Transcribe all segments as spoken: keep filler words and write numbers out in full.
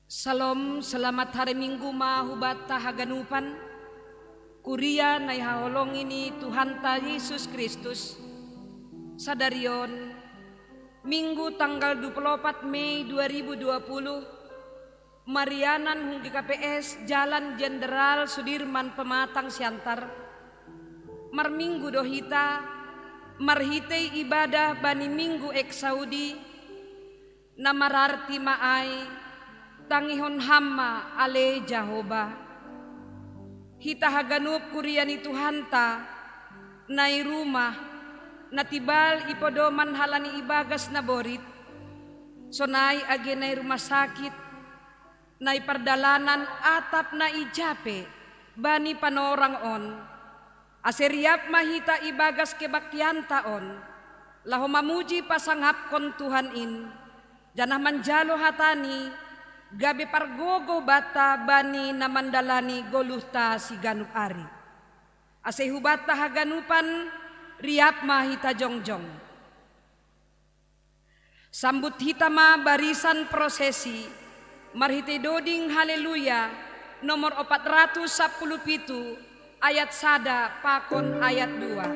Salom, selamat hari Minggu ma hubata haganupan. Kuria na ihaholongi ni Tuhanta Yesus Kristus. Sadarion, Minggu tanggal dua puluh empat Mei dua ribu dua puluh, marianan hung G K P S Jalan Jenderal Sudirman Pematang Siantar. Marminggu do hita, marhitei ibadah bani Minggu Exaudi, na mararti ma ai, tangihon Ham ma ale Jahoba. Hita haganup kuria ni Tuhanta, na i rumah, na tibal i podoman halani ibagas na borit, sonai age na i rumah sakit, na i pardalanan atap na i jape bani panorang on, ase riap ma hita ibagas kebaktianta on, laho mamuji pasangapkon Tuhan in, janah manjalo hatani, gabe pargogoh banta bani na mandalani goluhta siganup ari. Ase hubanta haganupan, riap ma hita jongjong. Sambut hita ma barisan prosesi, marhitei doding Haleluya, nomor opat ratus sapuluh pitu, ayat sada pakon ayat dua.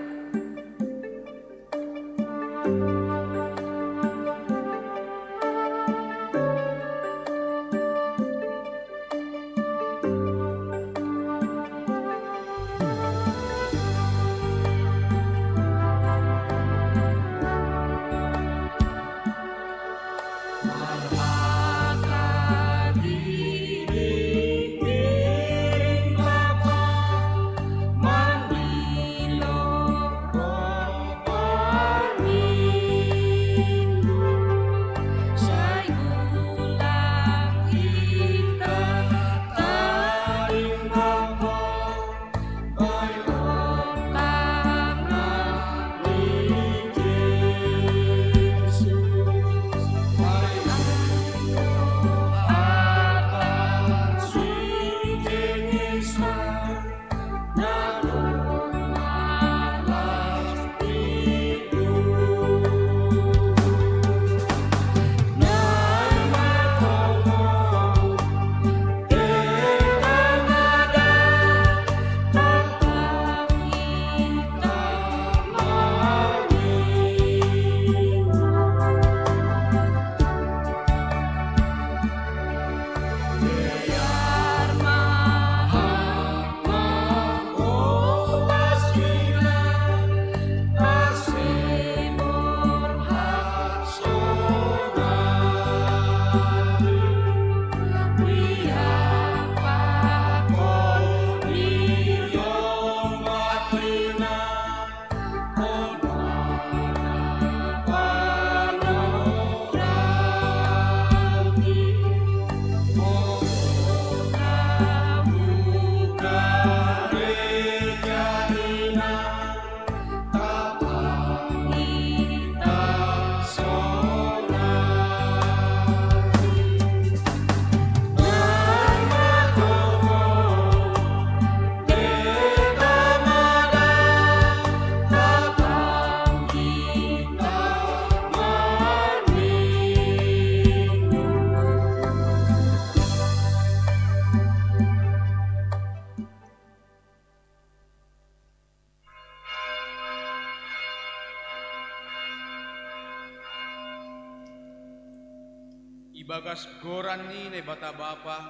Ibagas goran ni Naibata Bapa,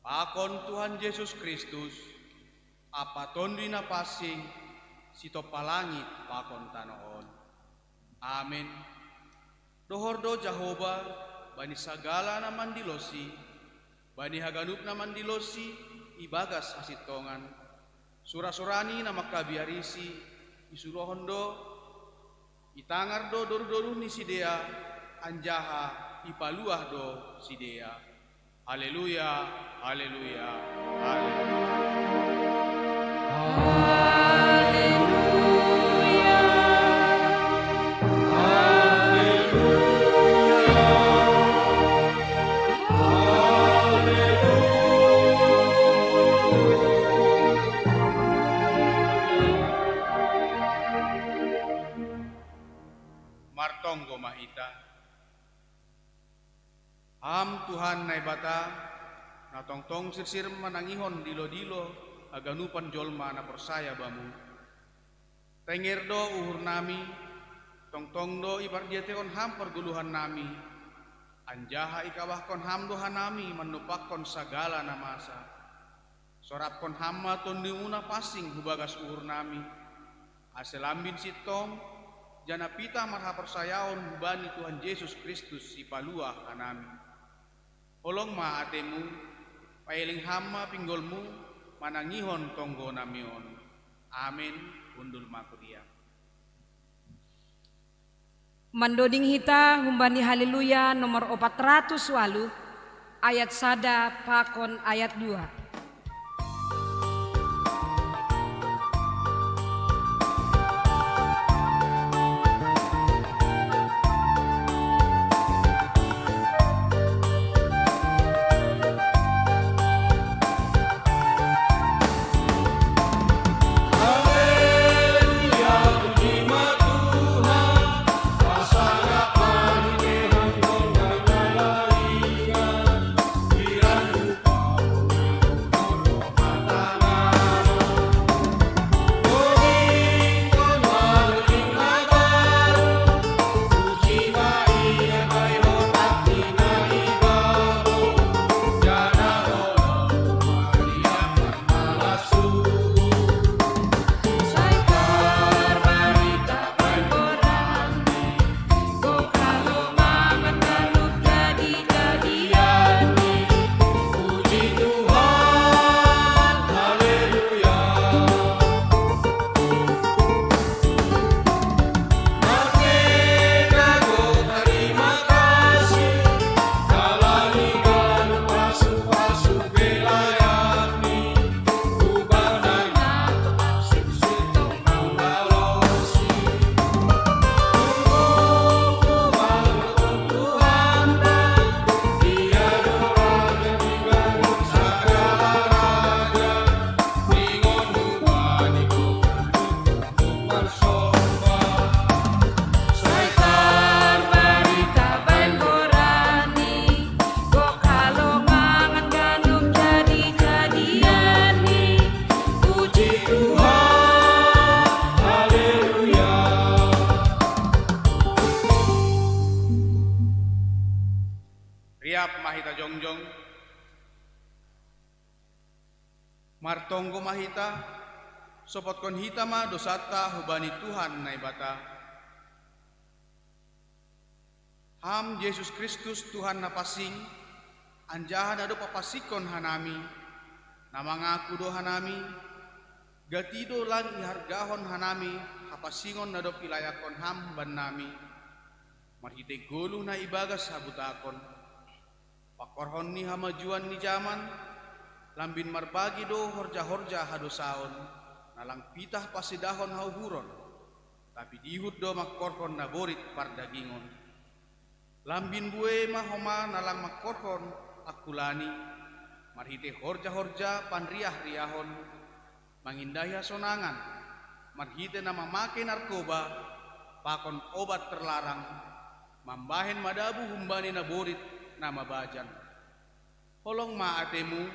pakon Tuhan Jesus Kristus, ampa Tonduy Napansing, sitompa langit pakon tanoh on. Amen. Dohor do Jahowa bani sagala na mandilonsi, bani haganup na mandilonsi ibagas hasintongan. Sura-surani na mangkabiarisi isuruhon do, itangar do doruh-doruh ni sidea, anjaha ipaluah do sidea. Haleluya, haleluya, haleluya. Haleluya, haleluya, haleluya. Martonggo ma hita. Ham Tuhan Naibata, na tongtong sirsir manangihon dilo-dilo haganupan jolma na porsaya Bamu. Tenger do uhurnami, tongtong do ipardiatehon Ham pargoluhannami, anjaha ikawahkon Ham do hanami mandompakkon sagala na masa. Sorapkon Ham ma Tondimu na pansing hubagas uhurnami, ase lambin sintong, janah pitah marhaporsayaon hubani Tuhan Jesus Kristus Sipaluah hanami. Holong ma ateMu, paeleng Ham ma pinggolMu manangihon tonggonami on. Amen. Hundul ma kuria. Mandoding hita humbani Haleluya nomor opat ratus waluh, ayat sada pakon ayat dua. Riap ma hita jongjong. Martonggo ma hita, sopotkon hita ma dosanta hubani Tuhan Naibata. Ham Jesus Kristus, Tuhan na pansing, anjaha na dob papansingkon hanami, na mangaku do hanami, gati do lang ihargahon hanami hapansingon na dob ilayakkon Ham bannami, marhitei goluh na ibagas habutakon. Pangkorhon ni hamajuan ni jaman, lambin marbagi do horja-horja hadosaon, na lang pitah pasidahon hauhuron, tapi dihut do mangkorhon naborit pardagingon. Lambin buei ma homa na lang mangkorhon angkulani, marhitei horja-horja panriah-riahon, mangindahi hasonangan, marhitei na mamake narkoba, pakon obat terlarang, mambahen madabu humbani naborit na mabajan. Holong ma ateMu,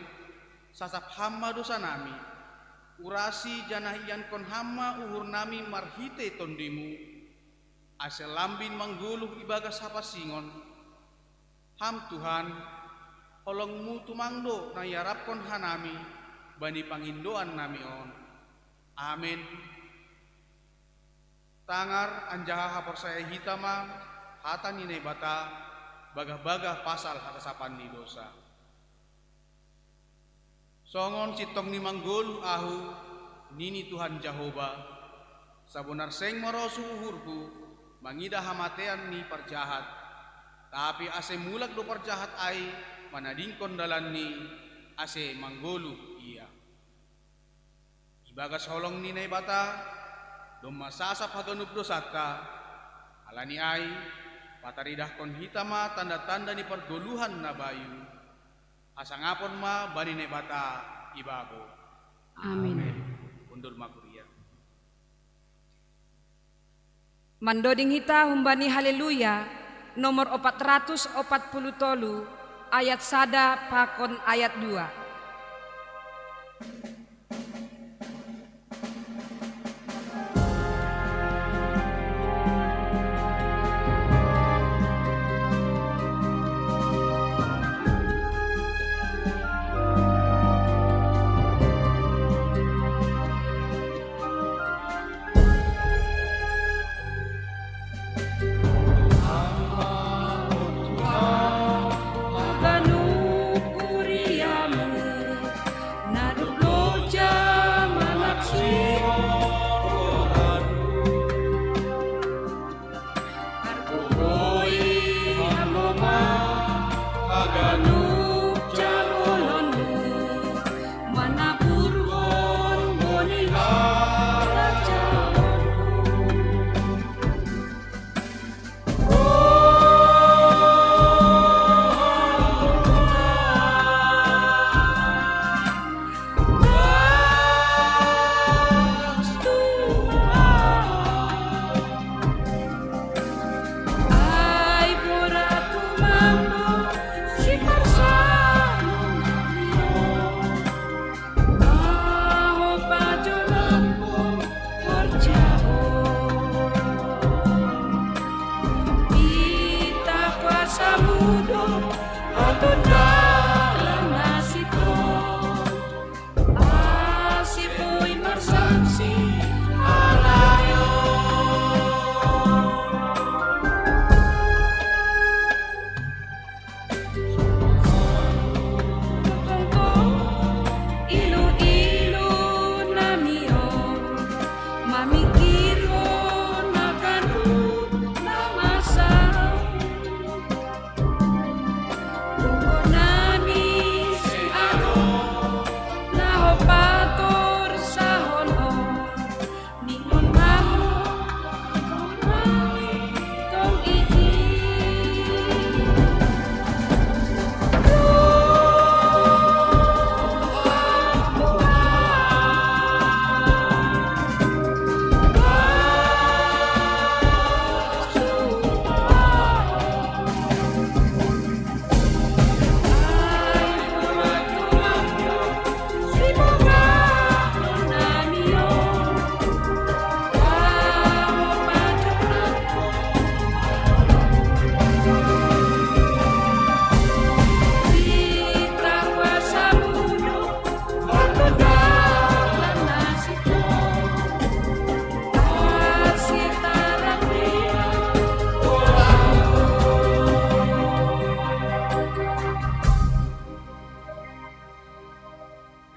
sasap Ham ma dosanami, urasi janah iankon Ham ma uhurnami marhitei TondiMu, ase lambin manggoluh ibagas hapansingon. Ham Tuhan, holong-Mu tumang do na iarapkon hanami bani pangindoannami on. Amen. Tangar anjaha haporsayai hita ma hata ni Naibata bagah-bagah pasal hasasapan ni dosa. Songon sintong ni manggoluh ahu, nini Tuhan Jahowa, sabonar seng marosuh uhurhu mangidah hamatean ni parjahat, tapi ase mulak do parjahat ai manadingkon dalanni, ase manggoluh ia. Ibagas holong ni Naibata, domma sasap haganup dosanta, halani ai, pataridahkon hita ma tanda-tanda ni pargoluhan na bayu, hasangapon ma bani Naibata ibabo. Amen. Hundul ma kuria. Mandoding hita humbani Haleluya, Nomor opat ratus opat puluh tolu, ayat sada pakon ayat dua.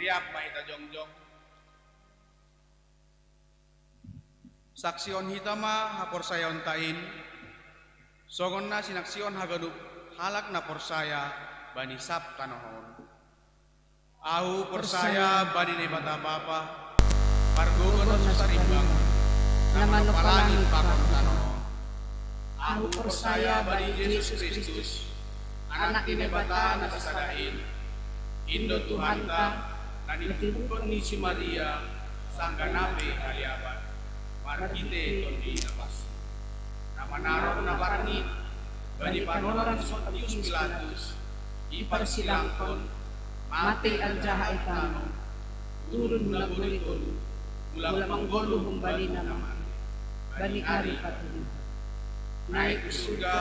Riap ma hita jongjong. Saksihon hita ma haporsayaonta in, songon na sinaksihon haganup halak na porsaya bani sab tanoh on. Ahu porsaya bani Naibata Bapa, Pargogoh na so tarimbang, na manompa langit pakon tanoh on. Ahu porsaya bani Jesus Kristus, Anak ni Naibata na sasada in, in do Tuhanta, na nitibukkon ni si Maria, sanggah na pe haliaban, marhite Tondi Napansing. Na manaron na parngit, bani panoran Pontius Pilatus, diparsilangkon, mate anjaha itanom, turun na boi tolu, mulak manggoluh humbani na mate, bani ari patoluhon. Naik hu surga,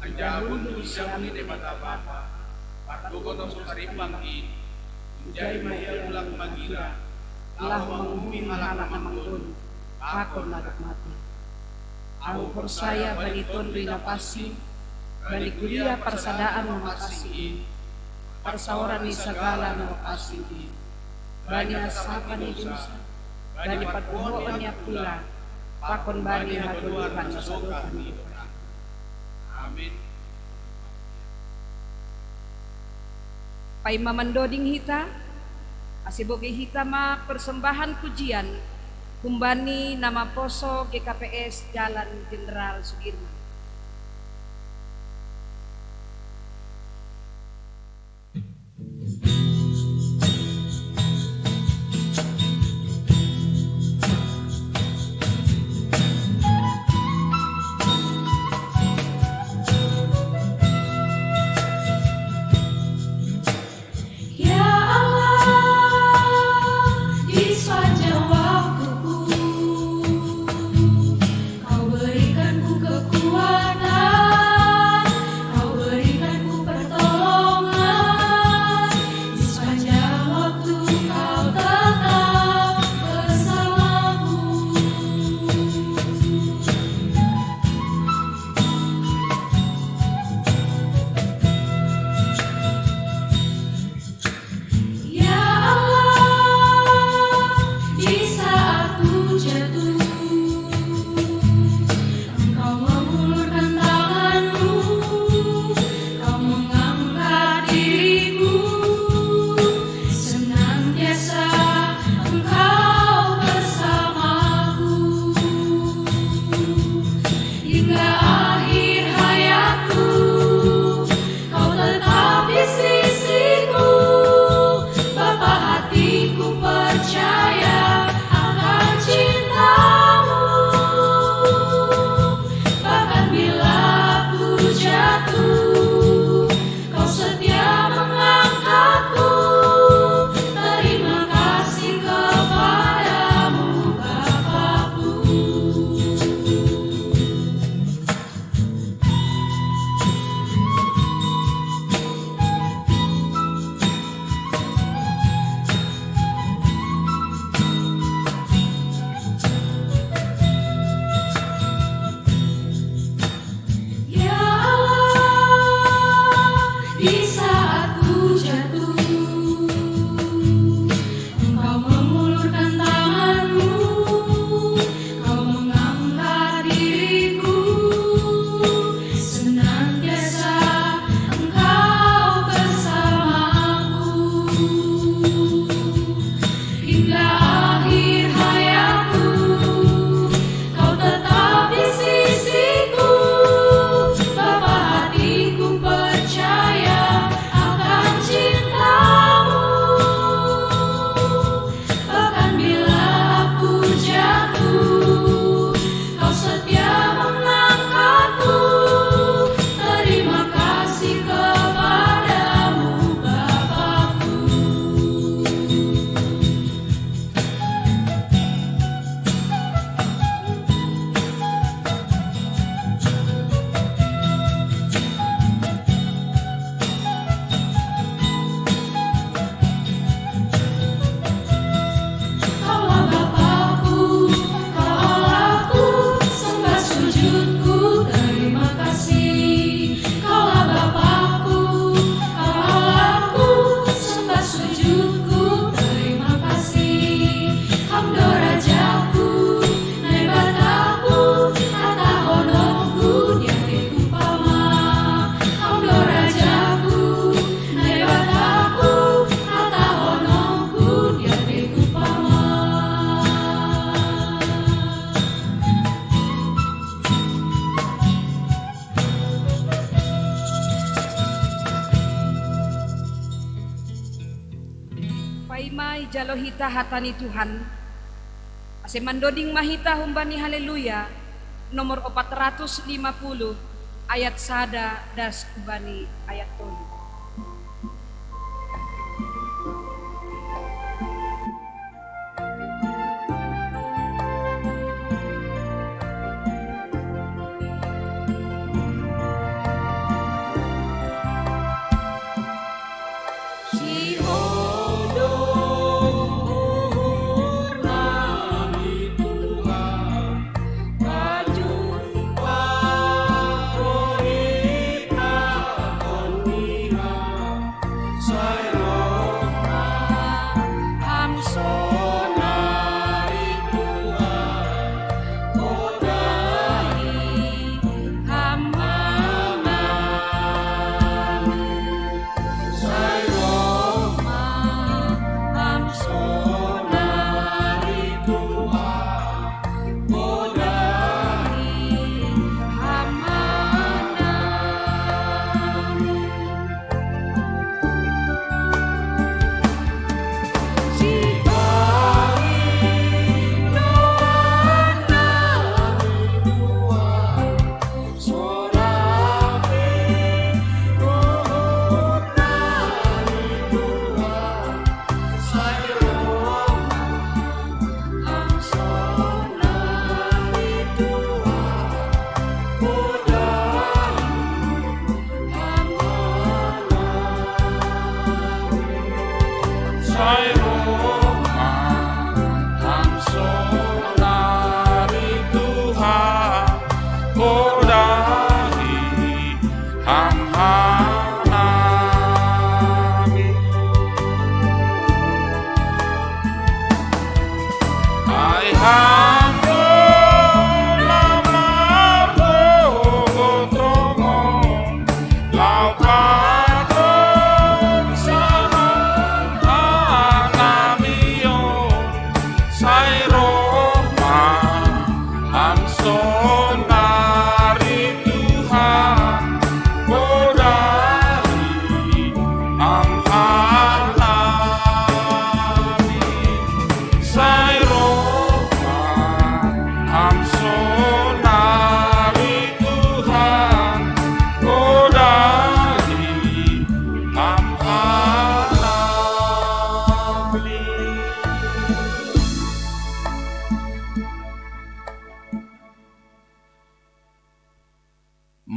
anjaha hundul siamun ni Naibata Bapa, Pargogoh na so tarimbang in, hunjai ma Ia mulak mangira, laho manguhumi halak na manggoluh, pakon na dob mate. Ahu porsaya bani Tondi Napansing, bani kuria parsadaan na pansing in, parsaoran ni sagala na pansing in, bani hansapan ni dosa, bani parpuhoon ni angkula, pakon bani hagoluhan na sadokah ni dokah. Amin. Paima mandoding hita, ase bogei hita ma persembahan pujian humbani na maposo G K P S Jalan Jenderal Sudirman. Mai jalo hita hata ni Tuhan, ase mandoding ma hita humbani Haleluya nomor opat ratus lima puluh, ayat sada das humbani ayat tolu.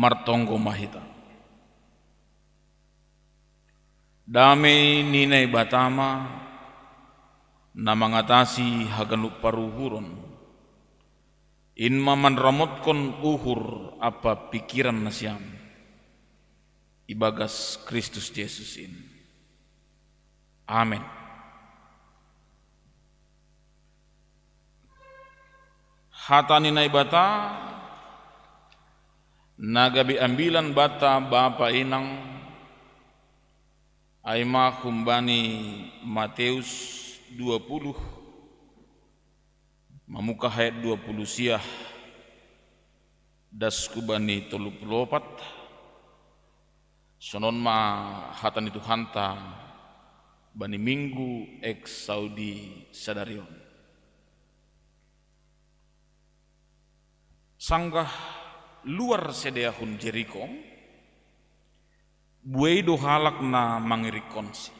Martonggo ma hita. Dame ni Naibata ma, na mangatasi haganup paruhuron, in ma manramotkon uhur ampa pingkiran nasiam ibagas Kristus Jesus in. Amen. Hata ni Naibata, na gabe ambilan banta bapa inang, ai ma humbani Mateus dua puluh, mamungkah ayat dua puluh sia, das humbani tolu puluh opat. Sonon ma hata ni Tuhanta bani Minggu Exaudi sadari on. Sanggah luar sidea hun Jeriko, buei do halak na mangirikkonsi.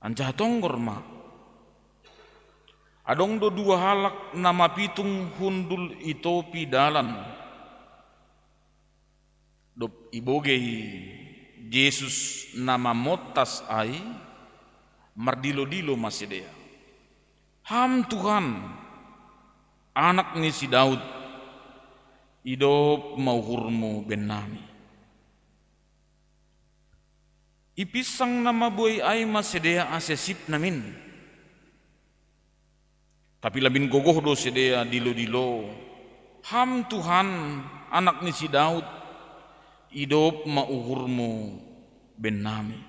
Anjaha tonggor ma, adong do dua halak na mapitung hundul i topi dalan. Dob ibogei Jesus na mamontas ai, mardilo-dilo ma sidea: Ham Tuhan, Anak ni si Daud, idop ma uhurmu bennami. Ipinsang na mabuei ai ma sidea ase sip namin. Tapi lambin gogoh do sidea dilo-dilo: Ham Tuhan, Anak ni si Daud, idop ma uhurmu bennami.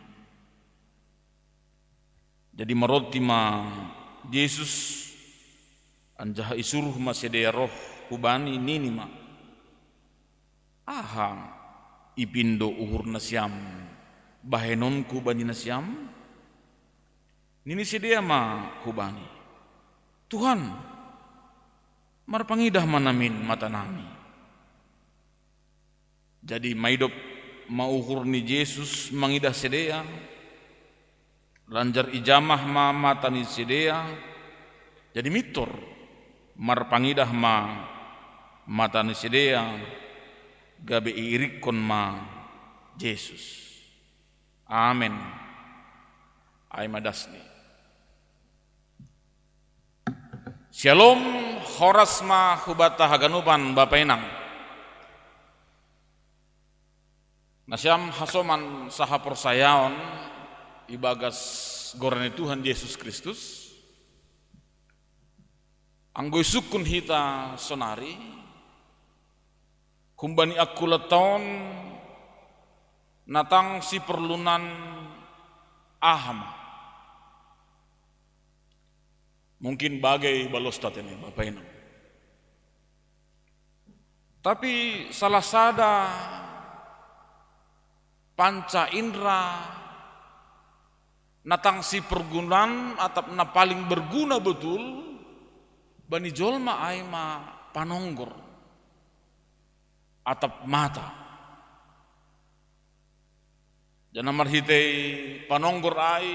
Jadi maronti ma Jesus, anjaha isuruh ma sidea roh hu Bani, nini ma: Aha ipindo uhur nasiam bahenonku bani nasiam? Nini sidea ma hubani, "Tuhan, marpangidah ma namin mata nami." Jadi maidop ma uhur ni Jesus mangidah sidea, lanjar ijamah ma mata ni sidea, jadi mintor marpangidah ma mata ni sidea, gabe iirikkon ma Jesus. Amen. Ai ma dasni. Syalom, horas ma hubata haganupan Bapa Inang. Nasiam hasoman sahaporsayaon ibagas goran ni Tuhan Jesus Kristus, anggo isungkun hita sonari, humbani angkulanta on natang siporlunan aha ma? Mungkin bagai balosta tene Bapa Inang. Tapi salah sada panca indra natang siporlunan atap na paling berguna betul bani jolma ai ma panonggor atap mata. Janah marhitei panonggor ai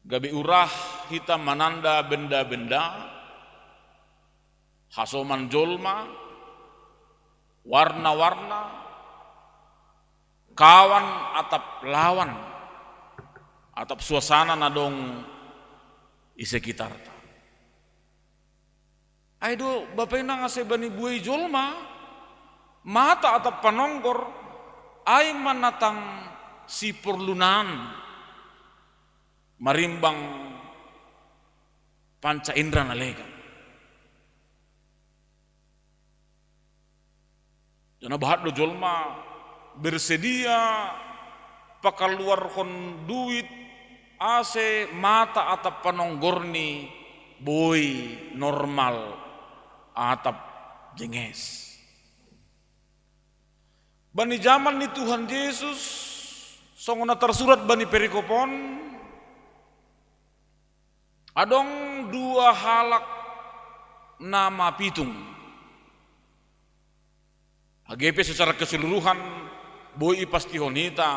gabe urah hita mananda benda-benda, hasoman jolma, warna-warna, kawan atap lawan, atap suasana na dong i sekitarta. Ai do Bapa Inang ase bani buei jolma, mata atap panonggor ai ma natang siporlunan marimbang panca indra na legan. Janah bahat do jolma bersedia pakaluarhon duit ase mata atap panonggorni boi normal atap jenges. Bani jaman ni Tuhan Jesus, songon na tarsurat bani perikop on, adong dua halak na mapitung. Age pe secara keseluruhan boi ipastihon hita,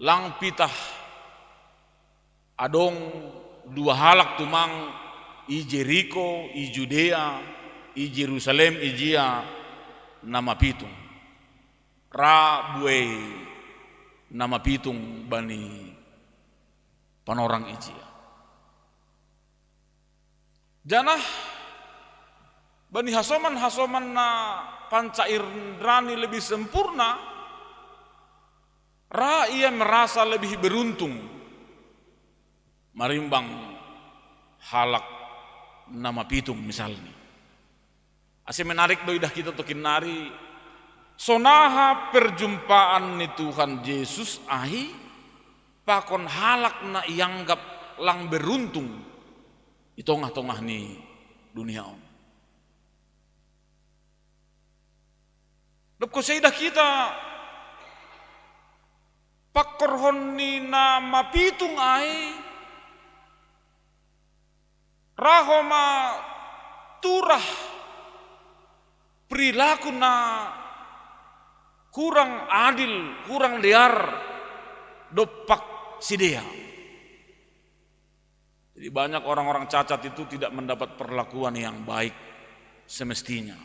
lang pitah adong dua halak tumang i Jeriko, i Judea, i Jerusalem ijia na mapitung. Ra buei na mapitung bani panorang ijia. Janah bani hasoman-hasoman na panca indrani lebih sempurna, ra ia merasa lebih beruntung marimbang halak na mapitung misalni. Ase menarik do idah hita tokin nari, sonaha perjumpaan ni Tuhan Jesus ai pakon halak na ianggap lang beruntung i tongah-tongah ni dunia on. Dob koseidah hita, pangkorhon ni na mapitung ai, ra homa turah perilaku na hurang adil, hurang dear dompak sidea. Jadi banyak orang-orang cacat itu tidak mendapat perlakuan yang baik semestinya.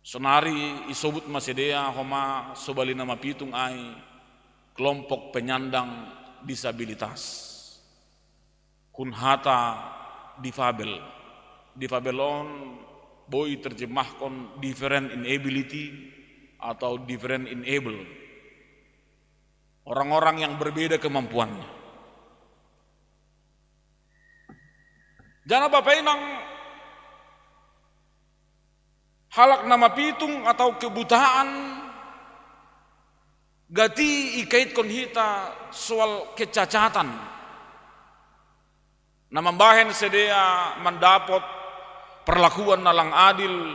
Sonari isobut ma sidea homa sobali na mapitung ai kelompok penyandang disabilitas. Hun hata difabel. Difabel on boi terjemahkon different in ability atau different in able. Orang-orang yang berbeda kemampuannya. Janah Bapa Inang, halak na mapitung atau kebutaan gati ikaitkon hita soal kecacatan. Na mambahen sidea mandapot perlakuan na lang adil,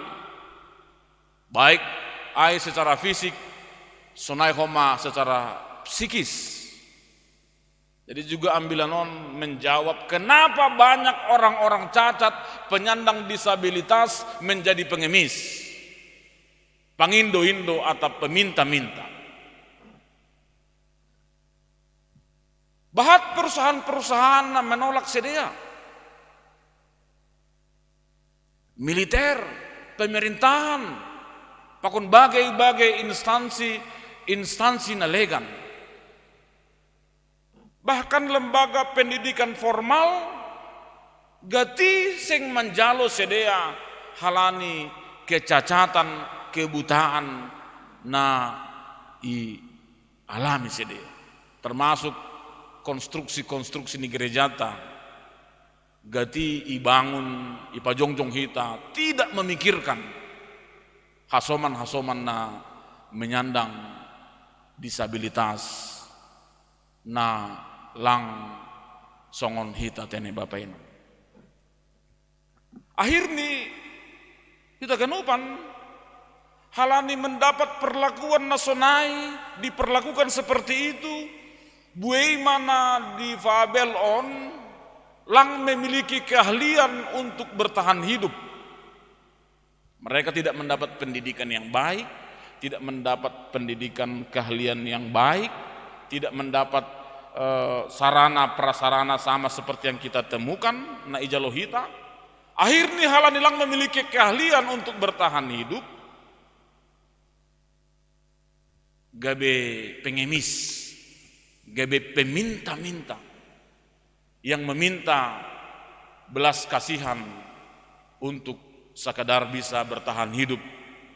baik ai secara fisik, sonai homa secara psikis. Jadi juga ambilan on menjawab kenapa banyak orang-orang cacat, penyandang disabilitas menjadi pengemis, pangindo-indo atau peminta-minta. Bahat perusahaan-perusahaan menolak sidea. Militer, pemerintahan, pakon bagai-bagai instansi, instansi na legan. Bahkan lembaga pendidikan formal gati seng manjalo sidea halani kecacatan, kebutaan na ialami sidea. Termasuk konstruksi-konstruksi ni gerejata gati ibangun, ipajongjong hita, tidak memikirkan hasoman-hasoman na menyandang disabilitas na lang songon hita, tenek bapa inang. Akhirni hita ganupan halani mendapat perlakuan na sonai, diperlakukan seperti itu, buei ma na difabel on lang memiliki keahlian untuk bertahan hidup. Mereka tidak mendapat pendidikan yang baik, tidak mendapat pendidikan keahlian yang baik, tidak mendapat eh, sarana prasarana sama seperti yang kita temukan na ijalo hita. Akhirni halani lang memiliki keahlian untuk bertahan hidup, gabe pengemis, gabe peminta-minta, yang meminta belas kasihan untuk sekadar bisa bertahan hidup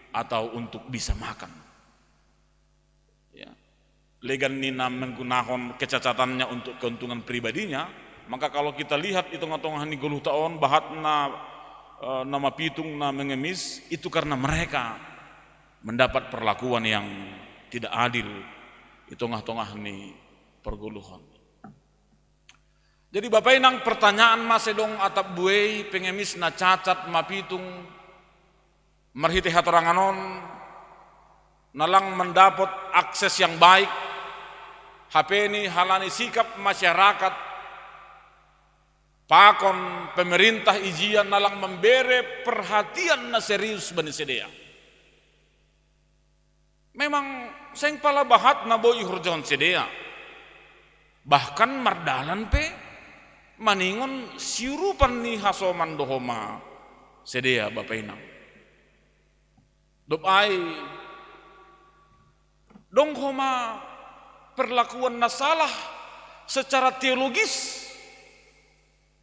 atau untuk bisa makan. Ya. Legan ni na menggunahon kecacatannya untuk keuntungan pribadinya, maka kalau kita lihat di tengah-tengah ni goluhta on, bahat na eh, na mapitung, na mengemis, itu karena mereka mendapat perlakuan yang tidak adil di tengah-tengah ni pergoluhan. Jadi bapa inang, pertanyaan ma sedang atap buei pengemis na cacat mapitung marhitei hatorangan on, na lang mendapot akses yang baik, hape ni halani sikap masyarakat pakon pemerintah ijia na lang membere perhatian na serius bani sidea. Memang seng pala bahat na boi ihorjahon sidea, bahkan mardalan pe maningon siurupan ni hasoman do homa sidea, bapa inang. Dob ai dong homa perlakuan na salah secara teologis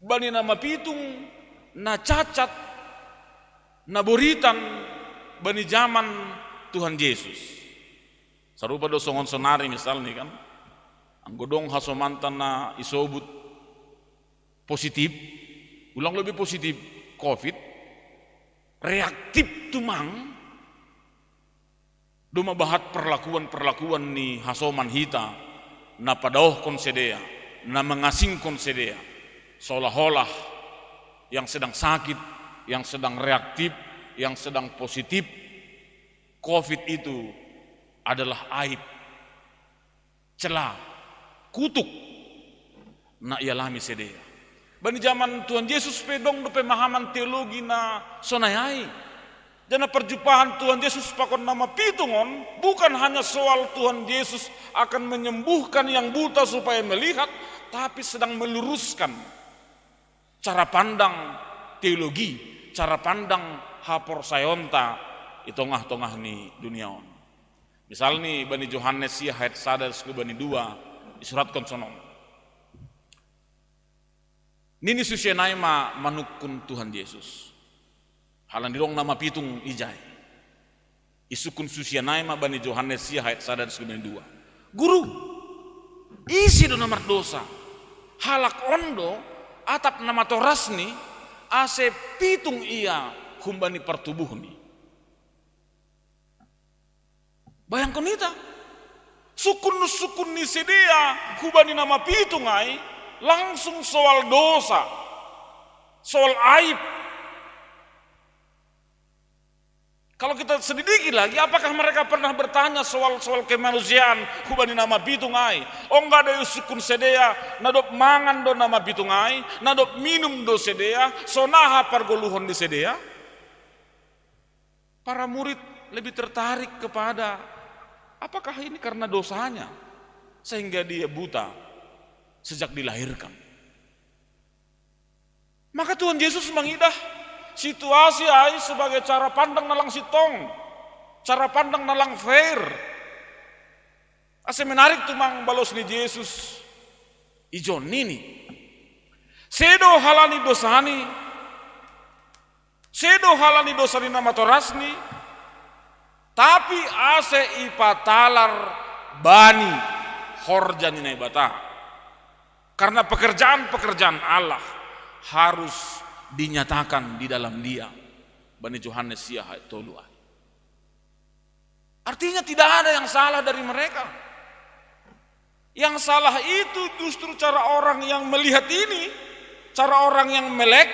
bani na mapitung, na cacat, na boritan bani jaman Tuhan Jesus. Sarupa do songon sonari misalni kan, anggo dong hasomanta na isobut positif, ulang lobi positif covid, reaktif tumang do ma bahat perlakuan-perlakuan ni hasoman hita, na padaohkon sidea, na mengasingkon sidea, seolah-olah yang sedang sakit, yang sedang reaktif, yang sedang positif covid itu adalah aib, cela, kutuk na ialami sidea. Bani jaman Tuhan Jesus pe dong do pemahaman teologi na sonai ai. Jana perjumpahan Tuhan Jesus pakon na mapitung on bukan hanya soal Tuhan Jesus akan menyembuhkan yang buta supaya melihat, tapi sedang meluruskan cara pandang teologi, cara pandang haporsayaonta di tongah-tongah ni dunia on. Misalni bani Johannes sia ayat sada sku bani dua, disuratkon sonon. Nini susian ai ma manungkun Tuhan Jesus. Halani dong na mapitung ijai. Isungkun susian ai ma bani Johannes sia ayat sada sku bani dua. Guru, ise do na mardosa? Halak on do atap na matorasni ase pitung ia humbani partubuhni. Bayangkon hita, sungkun-sungkun ni sidea hubani na mapitung ai langsung soal dosa, soal aib. Kalau kita selidiki lagi, apakah mereka pernah bertanya soal-soal kemanusiaan hubani na mapitung ai? Ongga do iusukkun sidea, na dob mangan do na mapitung ai, na dob minum do sidea, sonaha pargoluhon ni sidea? Para murid lebih tertarik kepada apakah ini karena dosanya sehingga dia buta sejak dilahirkan. Maka Tuhan Yesus mengidah situasi ai sebagai cara pandang na lang sintong, cara pandang na lang fair. Asa menarik tumang balos ni Jesus. Ijon nini, sedo halani dosani, sedo halani dosani na matorasni, tapi asa ipatalar bani horja ni Naibata. Karena pekerjaan-pekerjaan Allah harus dinyatakan di dalam dia. Bani Johannes sia ayat tolu ai. Artinya tidak ada yang salah dari mereka. Yang salah itu justru cara orang yang melihat ini, cara orang yang melek,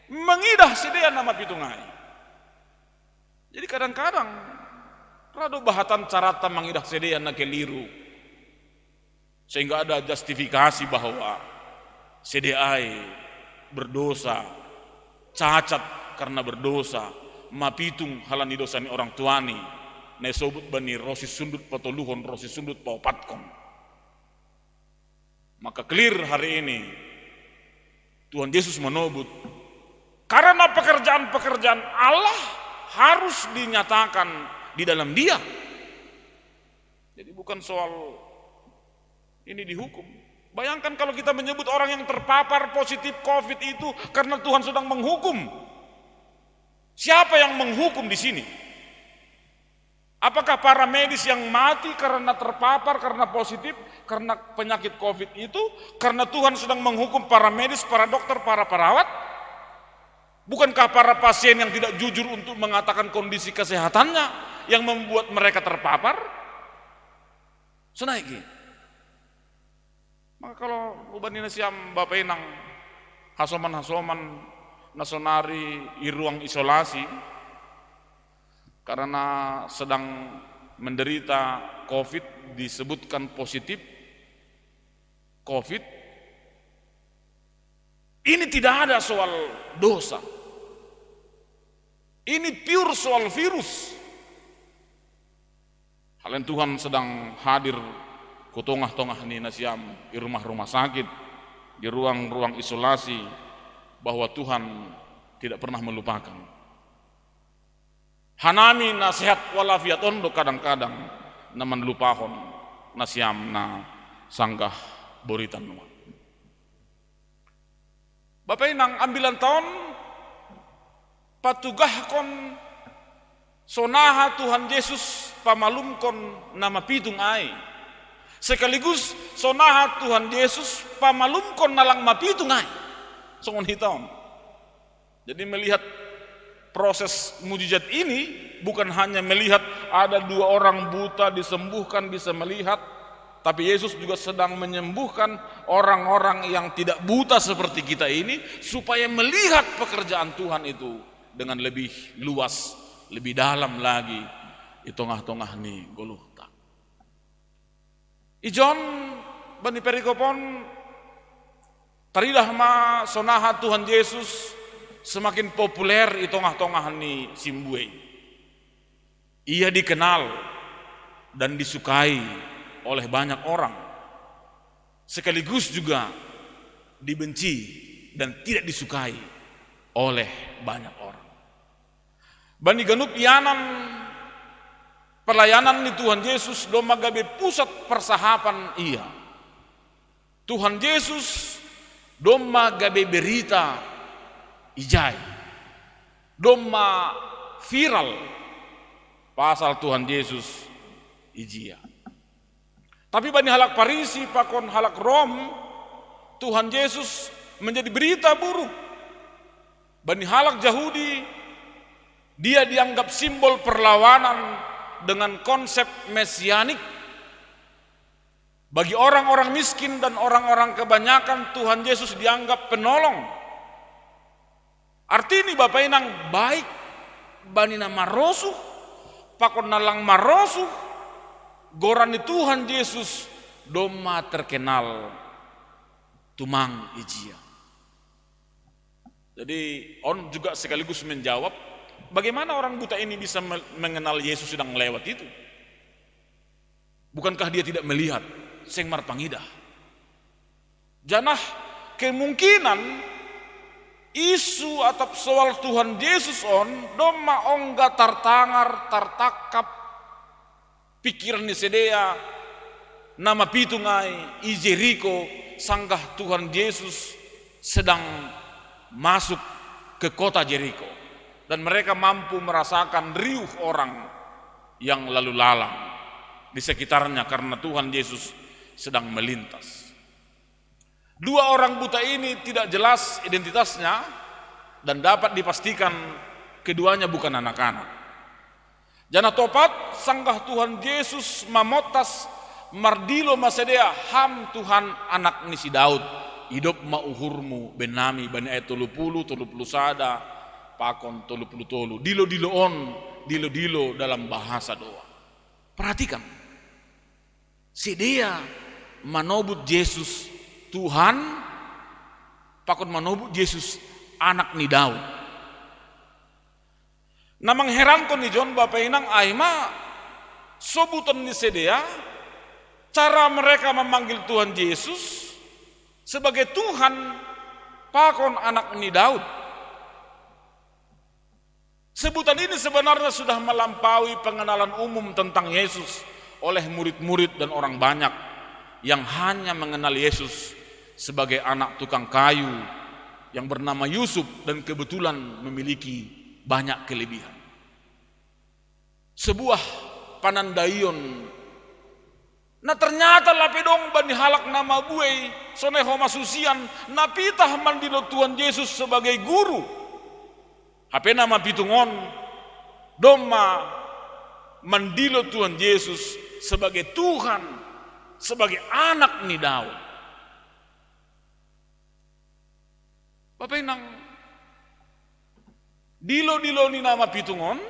mengidah sidea na mapitung ai. Jadi kadang-kadang ra do bahatan carata mengidah sidea na keliru. Sehingga ada justifikasi bahwa sidea ai berdosa, cacat karena berdosa, mapitung halani dosa ni orang tuani, na isobut bani Ros Sisundut Patoluhon, Ros Sisundut Paopatkon. Maka clear hari ini, Tuhan Yesus menobut, karena pekerjaan-pekerjaan Allah harus dinyatakan di dalam dia. Jadi bukan soal ini dihukum. Bayangkan kalau kita menyebut orang yang terpapar positif covid itu karena Tuhan sedang menghukum. Siapa yang menghukum di sini? Apakah para medis yang mati karena terpapar, karena positif, karena penyakit covid itu, karena Tuhan sedang menghukum para medis, para dokter, para perawat? Bukankah para pasien yang tidak jujur untuk mengatakan kondisi kesehatannya yang membuat mereka terpapar? Sonai i. Maka kalau hubani nasiam bapa inang, hasoman-hasoman na sonari i ruang isolasi karena sedang menderita covid, disebutkan positif covid, ini tidak ada soal dosa. Ini pure soal virus. Halani Tuhan sedang hadir ku tongah-tongah ni nasiam i rumah-rumah sakit, di ruang-ruang isolasi, bahwa Tuhan tidak pernah melupakan. Hanami na sehat walafiat on do kadang-kadang na manlupahon nasiam na sanggah boritan nuan. Bapa inang, ambilanta on patugahkon sonaha Tuhan Jesus pamalumkon na mapitung ai, sekaligus sonaha Tuhan Jesus pamalumkon na lang mapitung ai. Songon hita on. Jadi melihat proses mujizat ini bukan hanya melihat ada dua orang buta disembuhkan, bisa melihat, tapi Yesus juga sedang menyembuhkan orang-orang yang tidak buta seperti kita ini, supaya melihat pekerjaan Tuhan itu dengan lebih luas, lebih dalam lagi di tongah-tongah ni goluhta. Ijon bani perikop on, taridah ma sonaha Tuhan Yesus semakin populer di tongah-tongah ni simbue i. Ia dikenal dan disukai oleh banyak orang, sekaligus juga dibenci dan tidak disukai oleh banyak orang. Bani ganup ianan pelayanan ni Tuhan Yesus domma gabe pusat persahapan ia. Tuhan Yesus domma gabe berita ijai. Domma viral pasal Tuhan Yesus ijia. Tapi bani halak Parisi pakon halak Rom, Tuhan Yesus menjadi berita buruk. Bani halak Jahudi, dia dianggap simbol perlawanan dengan konsep mesianik. Bagi orang-orang miskin dan orang-orang kebanyakan, Tuhan Yesus dianggap penolong. Artini bapa inang baik. bani na marosuh, pakon na lang marosuh, goran ni Tuhan Jesus domma terkenal tumang ijia. Jadi, on juga sekaligus menjawab, bagaimana orang buta ini bisa me-, mengenal Yesus sedang lewat itu? Bukankah dia tidak melihat? Seng marpangidah. Janah kemungkinan isu atap soal Tuhan Jesus on domma ongga tartangar, tartangkap pikiran ni sidea na mapitung ai i Jeriko, sanggah Tuhan Jesus sedang masuk ke kota Jeriko. Dan mereka mampu merasakan riuh orang yang lalu lalang di sekitarnya karena Tuhan Yesus sedang melintas. Dua orang buta ini tidak jelas identitasnya dan dapat dipastikan keduanya bukan anak-anak. Janah topat sanggah Tuhan Jesus mamottas, mardilo ma sidea, "Ham Tuhan, Anak ni si Daud, idop ma uhurmu." Bennami bani ayat tolu puluh, tolu puluh sada, pakon tolu puluh tolu. Dilo-dilo on, dilo-dilo dalam bahasa doa. Perhatikan. Sidea manobut Jesus Tuhan, pakon manobut Jesus Anak ni Daud. Na mangherankon i jon, Bapa Inang, ai ma sobuton ni sidea, cara mereka memanggil Tuhan Yesus sebagai Tuhan pakon Anak ni Daud. Sebutan ini sebenarnya sudah melampaui pengenalan umum tentang Yesus oleh murid-murid dan orang banyak yang hanya mengenal Yesus sebagai anak tukang kayu yang bernama Yusuf dan kebetulan memiliki banyak kelebihan. Sebuah panandaion. Na ternyata lape dong bani halak na mabuei, sonai homa susian, na pitah mandilo Tuhan Yesus sebagai guru. Hape na mapitung on domma mandilo Tuhan Yesus sebagai Tuhan, sebagai Anak ni Daud. Bapa Inang, dilo-dilo ni na mapitung on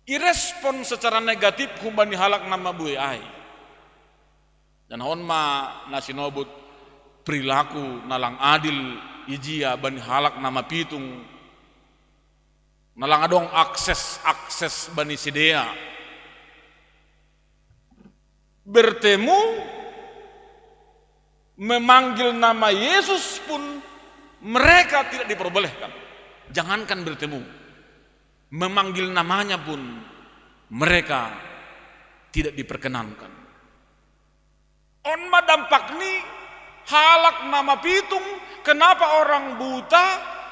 irespon secara negatif humbani halak na mabuei ai. Dan on ma na sinobut perilaku na lang adil ijia bani halak na mapitung, na lang adong akses-akses bani sidea. Bertemu, memanggil nama Yesus pun mereka tidak diperbolehkan. Jangankan bertemu, memanggil namanya pun mereka tidak diperkenankan. On ma dampakni, halak na mapitung, kenapa orang buta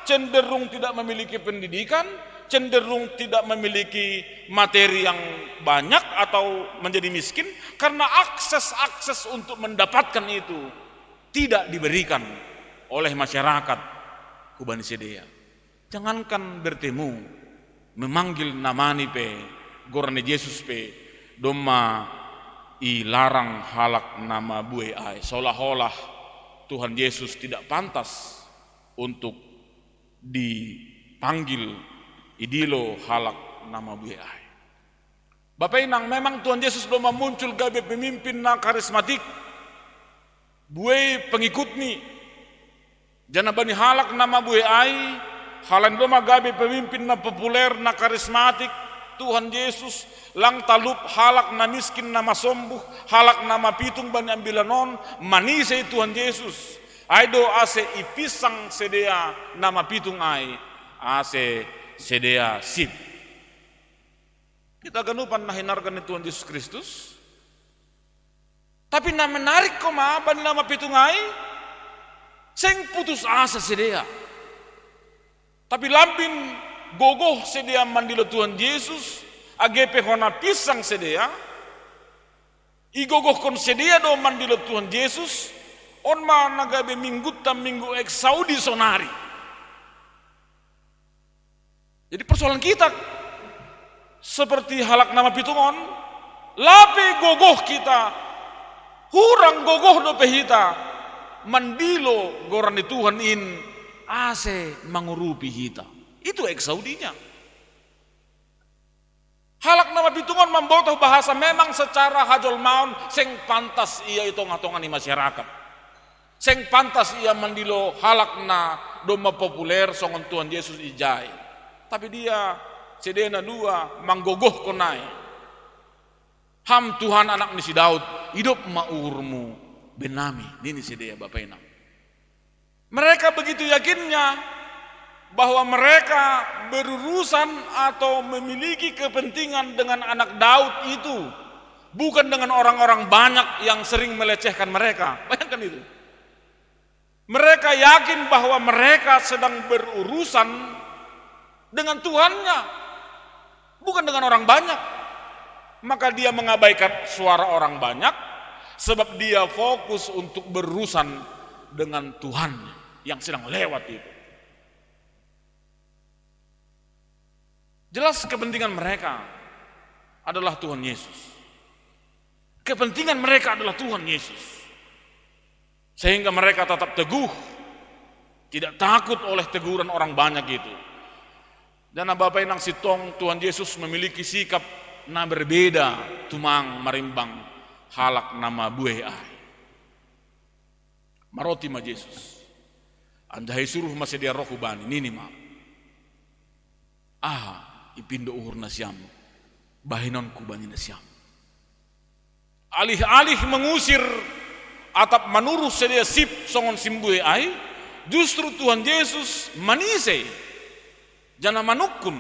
cenderung tidak memiliki pendidikan, cenderung tidak memiliki materi yang banyak atau menjadi miskin? Karena akses-akses untuk mendapatkan itu tidak diberikan oleh masyarakat hubani sidea. Jangankan bertemu, memanggil namani pe, goran ni Jesus pe, domma ilarang halak na mabuei ai. Seolah-olah Tuhan Yesus tidak pantas untuk dipanggil idilo halak na mabuei ai. Bapa Inang, memang Tuhan Yesus domma muncul gabe pemimpin na karismatik, buei pengikutni. Janah bani halak na mabuei ai, halani domma gabe pemimpin na populer, na karismatik, Tuhan Yesus, lang talup halak na miskin, na masombuh, halak na mapitung bani ambilan on, manisei Tuhan Yesus. Ai do ase ipinsang sidea na mapitung ai, ase sidea sip. Hita haganupan na hinarga ni Tuhan Jesus Kristus. Tapi na menarik homa bani na mapitung ai, seng putus asa sidea. Tapi lambin gogoh sidea mandilo Tuhan Jesus, age pe hona pinsang sidea, igogohkon sidea do mandilo Tuhan Jesus, on ma na gabe minggutta minggu Exaudi sonari. Jadi persoalan kita seperti halak na mapitung on, lape gogoh kita, hurang gogoh dope hita mandilo goran ni Tuhan in ase mangurupi hita. Itu Exaudinya. Halak na mapitung on mambotoh bahasa memang secara hajolmaon seng pantas ia i tongah-tongah ni masyarakat. Seng pantas ia mandilo halak na domma populer songon Tuhan Jesus ijai. Tapi dia sidea na dua manggogohkon ai. Ham Tuhan, Anak ni si Daud, idop ma uhurmu, bahen hami, nini sidea. Bapa inang, mereka begitu yakinnya bahwa mereka berurusan atau memiliki kepentingan dengan Anak Daud itu, bukan dengan orang-orang banyak yang sering melecehkan mereka. Bayangkan itu. Mereka yakin bahwa mereka sedang berurusan dengan Tuhannya, bukan dengan orang banyak. Maka dia mengabaikan suara orang banyak, sebab dia fokus untuk berurusan dengan Tuhan yang sedang lewat itu. Jelas kepentingan mereka adalah Tuhan Yesus. Kepentingan mereka adalah Tuhan Yesus. Sehingga mereka tetap teguh, tidak takut oleh teguran orang banyak itu. Dan Bapa inang sintong, Tuhan Yesus memiliki sikap na berbeda tumang marimbang halak na mabuei ai. Maroti ma Jesus. Anjaha isuruh ma sidea roh hu Bani, nini ma: Aha ipindo uhur nasiam, bahenonku bani nasiam? Alih-alih mengusir atap manuruh sidea sip songon simbuei ai, justru Tuhan Jesus manise, janah manungkun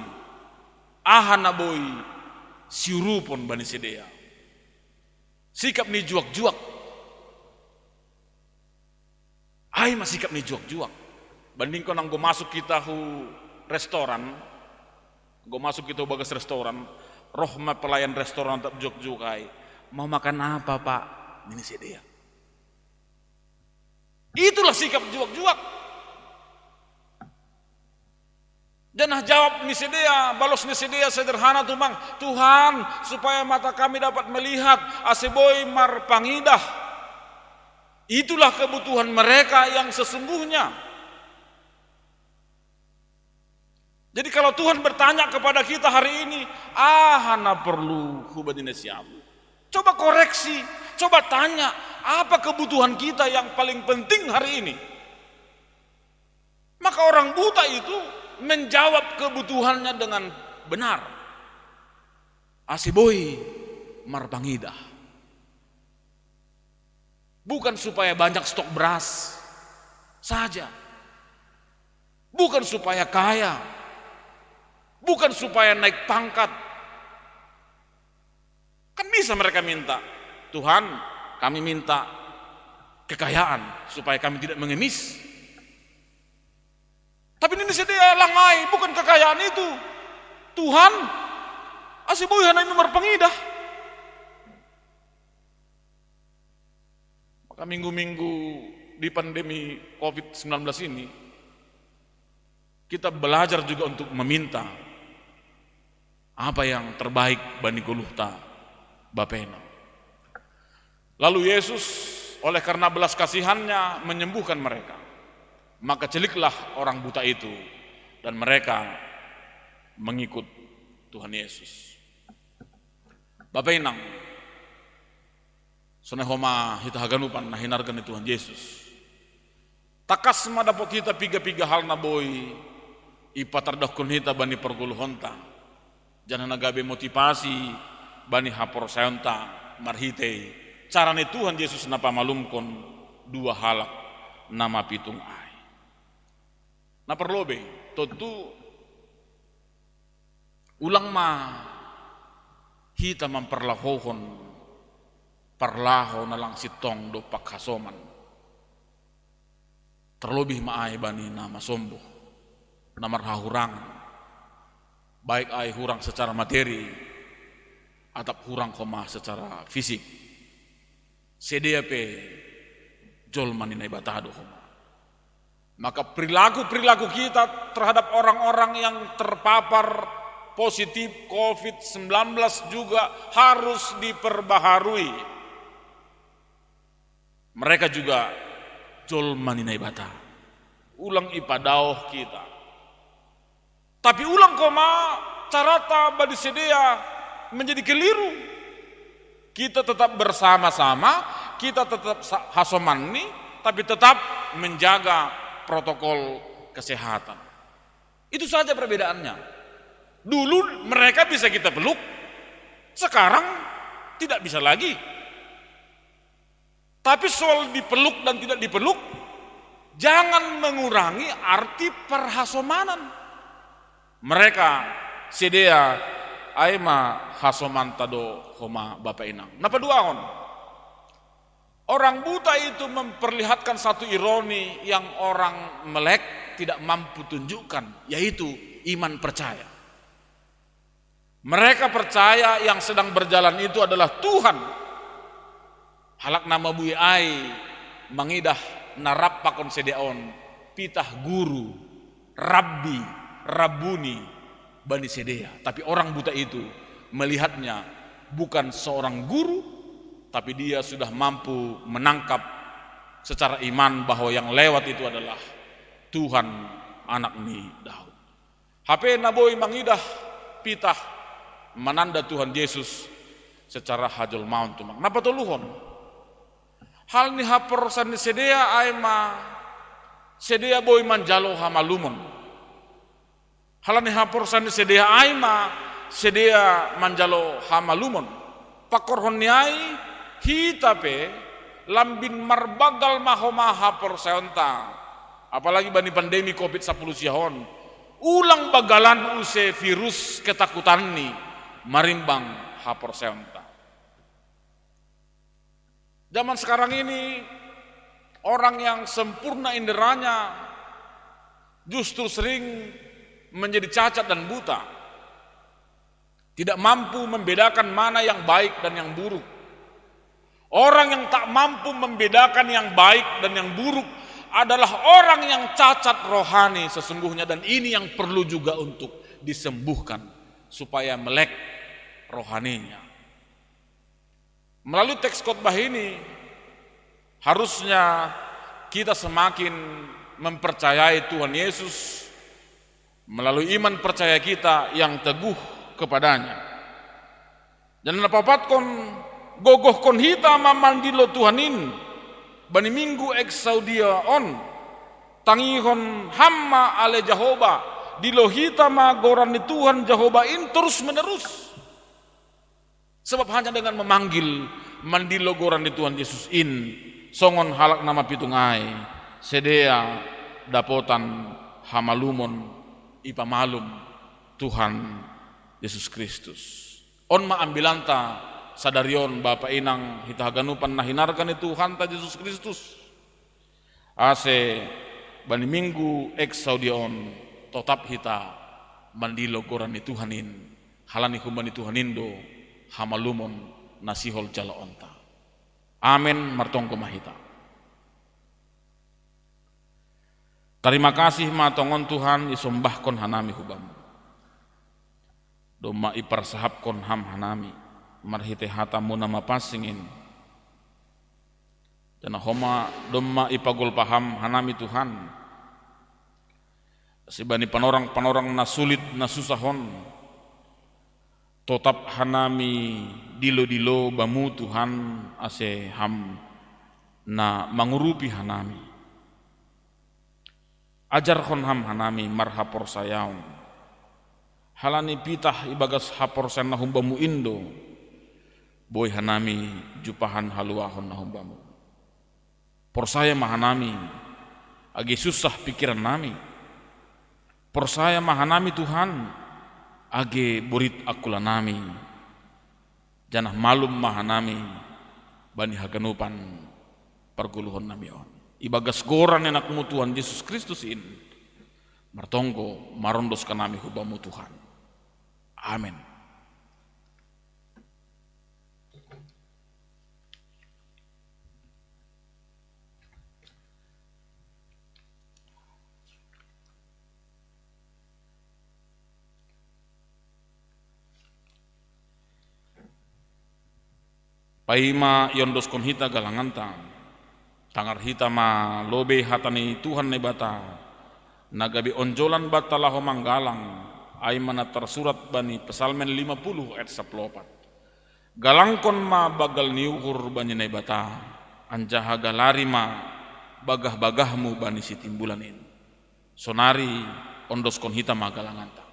aha na boi siurupon bani sidea. Sikap ni juak-juak. Ai ma sikap ni juak-juak. Bandingkon anggo masuk hita hu restoran, anggo masuk hita hu bagas restoran, roh ma pelayan restoran tetap juak-juak ai. "Mau makan apa, Pak?" nini sidea. Itulah sikap juak-juak. Janah jawab ni sidea, balos ni sidea sederhana tumang: "Tuhan, supaya mata kami dapat melihat, ase boi marpangidah." Itulah kebutuhan mereka yang sesungguhnya. Jadi kalau Tuhan bertanya kepada kita hari ini, "Aha na porlu hu bani nasiam?" Coba koreksi, coba tanya, apa kebutuhan kita yang paling penting hari ini? Maka orang buta itu menjawab kebutuhannya dengan benar. Ase boi marpangidah. Bukan supaya banyak stok beras saja. Bukan supaya kaya. Bukan supaya naik pangkat. Kan bisa mereka minta, "Tuhan, kami minta kekayaan supaya kami tidak mengemis." Tapi nini sidea, "Lang ai, bukan kekayaan itu. Tuhan, ase boi hanami marpangidah." Maka minggu-minggu di pandemi covid sembilan belas ini, kita belajar juga untuk meminta apa yang terbaik bani goluhta, Bapa inang. Lalu Yesus oleh karena belas kasihannya menyembuhkan mereka. Maka celiklah orang buta itu dan mereka mengikut Tuhan Yesus. Bapa inang, sonai homa hita haganupan na hinarga ni Tuhan Yesus. Tangkas ma dapot hita piga-piga hal na boi ipatardakkon hita bani pargoluhonta, janah na gabe motivasi bani haporsayaonta marhitei cara ni Tuhan Yesus na pamalumkon dua halak na mapitung ai. Na parlobei, tontu ulang ma hita mamparlahohon parlaho na lang sintong dompak hasoman. Tarlobih ma ai bani na masombuh, na marhahurangan, baik ai hurang secara materi atap hurang homa secara fisik. Sidea pe jolma ni Naibata do homa. Maka perilaku-perilaku kita terhadap orang-orang yang terpapar positif covid sembilan belas juga harus diperbaharui. Mereka juga jolma ni Naibata. Ulang ipadaoh kita. Tapi ulang homa carata bani sidea menjadi keliru. Kita tetap bersama-sama, kita tetap sa- hasomanni, tapi tetap menjaga protokol kesehatan. Itu saja perbedaannya. Dulu mereka bisa kita peluk, sekarang tidak bisa lagi. Tapi soal dipeluk dan tidak dipeluk, jangan mengurangi arti perhasomanan. Mereka sedea aima hasomanta do homa bapa inang. Napaduahon, orang buta itu memperlihatkan satu ironi yang orang melek tidak mampu tunjukkan, yaitu iman percaya. Mereka percaya yang sedang berjalan itu adalah Tuhan. Halak na mabui ai mangidah na rap pakon sedea on, pitah guru, rabbi, rabbuni, bani sedea. Tapi orang buta itu melihatnya bukan seorang guru, tapi dia sudah mampu menangkap secara iman bahwa yang lewat itu adalah Tuhan, anak ni Daud. Hape na boi mangidah pitah mananda Tuhan Jesus secara hajolmaon tumang. Napatoluhon, hal ni haporsan ni sedea aima sedea boi manjalo hamalumon. Hal ni haporsan ni sedea aima sedea manjalo hamalumon. Pakorhon ni ai, hita pe lambin marbagal ma homa haporsayaonta, apalagi bani pandemi covid sapuluh siahon. Ulang bagalan use virus ketakutanni marimbang haporsayaonta. Zaman sekarang ini, orang yang sempurna inderanya justru sering menjadi cacat dan buta, tidak mampu membedakan mana yang baik dan yang buruk. Orang yang tak mampu membedakan yang baik dan yang buruk adalah orang yang cacat rohani sesungguhnya, dan ini yang perlu juga untuk disembuhkan supaya melek rohaninya. Melalui teks khotbah ini, harusnya kita semakin mempercayai Tuhan Yesus melalui iman percaya kita yang teguh kepada-Nya. Dan napaopatkon, gogohkon hita ma mandilo Tuhan in bani minggu Exaudia on. Tangihon ham ma ale Jahowa, dilo hita ma goran ni Tuhan Jahowa in terus-menerus. Sebab hanya dengan memanggil, mandilo goran ni Tuhan Jesus in, songon halak na mapitung ai, sedea dapotan hamalumon ipamalum Tuhan Jesus Kristus. On ma ambilanta sadari on, bapa inang, hita haganupan na hinarga ni Tuhanta Jesus Kristus. Ase bani minggu Exaudia on totap hita mandilo goran ni Tuhan in, halani humbani Tuhan in do hamalumon na sihol jaloonta. Amen. Martonggo ma hita. Tarima kasih ma tongon Tuhan isombahkon hanami hu Bamu. Domma iparsahapkon Ham hanami marhite hataMu na mapansing in. Janah homa domma ipagolpa Ham hanami Tuhan, ase bani panorang-panorang na sulit na susah on, totap hanami dilo-dilo Bamu Tuhan, ase Ham na mangurupi hanami. Ajarhon Ham hanami marhaporsayaon. Halani pitah ibagas haporsayaon na humbamu in do boi hanami jumpahan haluahon na humbamu. Porsaya ma hanami, age sunsah pingkirannami. Porsaya ma hanami Tuhan, age borit angkulanami. Janah malum ma hanami bani haganupan pargoluhonnami on. Ibagas goran ni AnakMu Tuhan Jesus Kristus in, martonggo marondos hanami hu Bamu Tuhan. Amen. Paima iondoskon hita galanganta, tangar hita ma lobei hata ni Tuhan Naibata, na gabe onjolan banta laho manggalang, Ai ma na tarsurat bani Psalmen lima puluh ayat sapuluh opat. Galangkon ma banggal ni uhur bani Naibata, anjaha galari ma bagah-bagahmu bani sitimbulan in. Sonari ondoskon hita ma galanganta.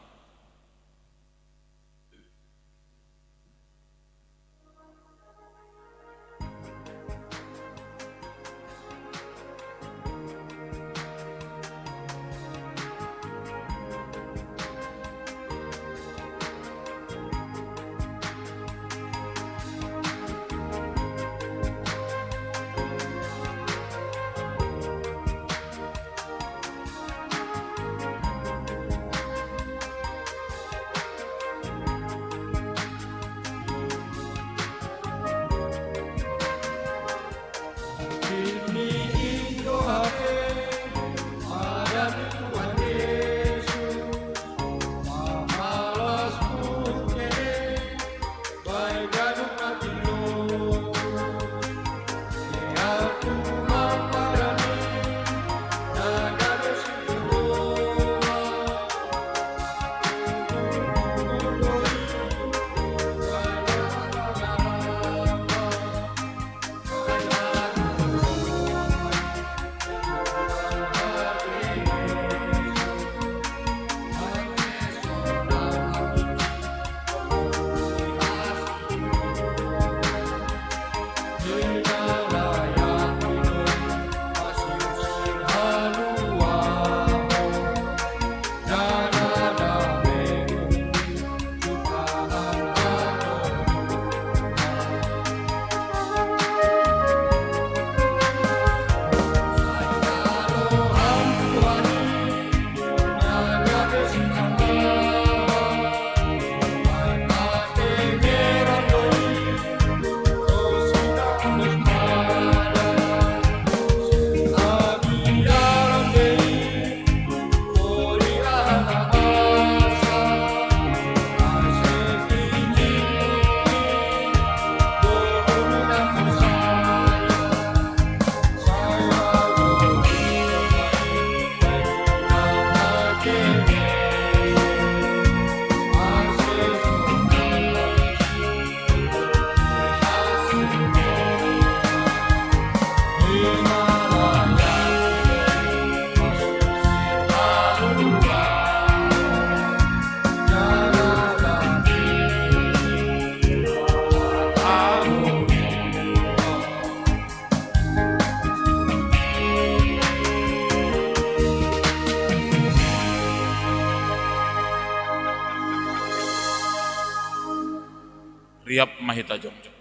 Riap ma hita jongjong.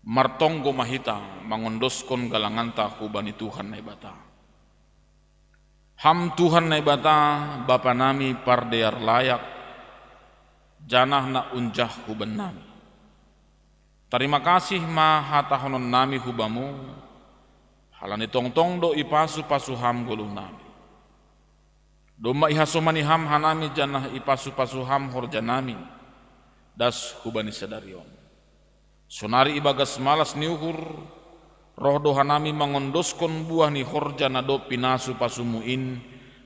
Martonggo ma hita mangondoskon galanganta hubani Tuhan Naibata. Ham Tuhan Naibata, Bapa nami pardear layak, janah na unjah huban nami. Tarima kasih ma hatahonon nami hu Bamu, halani tongtong do ipasu-pasu Ham goluh nami. Domma ihasomani Ham hanami janah ipasu-pasu Ham horja nami, das hubani sadari on. Sonari ibagas malas ni uhur, roh do hanami mangondoskon buah ni horja na dob pinasu-pasumu in,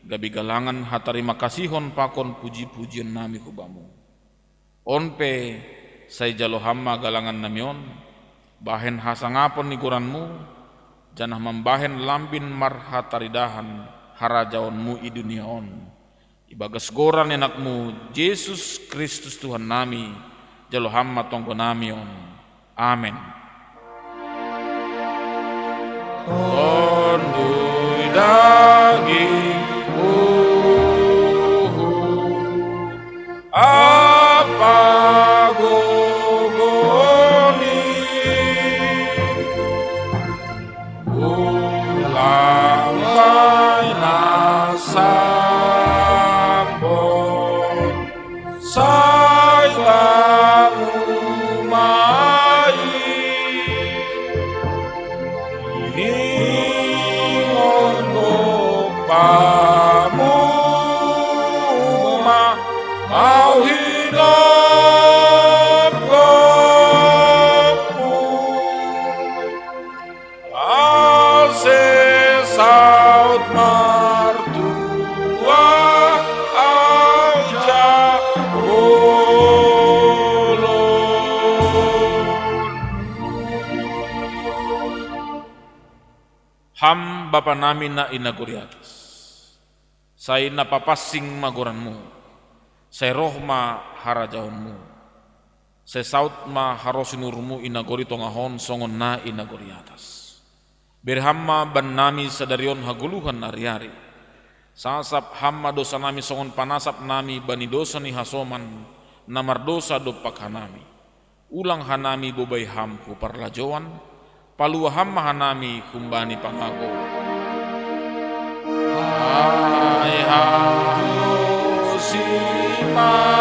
gabe galangan hatarima kasihon pakon puji-pujion nami hu Bamu. On pe sai jalo Ham ma galangan nami on, bahen hasangapon ni goranMu, janah mambahen lambin marhataridahan harajaonMu i dunia on. Ibagas goran ni AnakMu, Jesus Kristus Tuhan nami, jalo Ham ma tonggo nami on. Amen. Tonduy daging uhur, ampa gogo ni ulang bae na sambon, sai bangun mai ningon gopa. Ham Bapa nami na i nagori atas, sai na papansing ma goranmu, sai roh ma harajaonmu, sai saut ma harosi ni uhurmu i nagori tongah on songon na i nagori atas. Bere Ham ma bannami sadari on hagoluhan ariari. Sasap Ham ma dosanami songon panasap nami bani dosa ni hasoman na mardosa dompak hanami. Ulang hanami bobai Ham hu parlajouan, palua Ham ma hanami humbani pangago. Ai Ham ma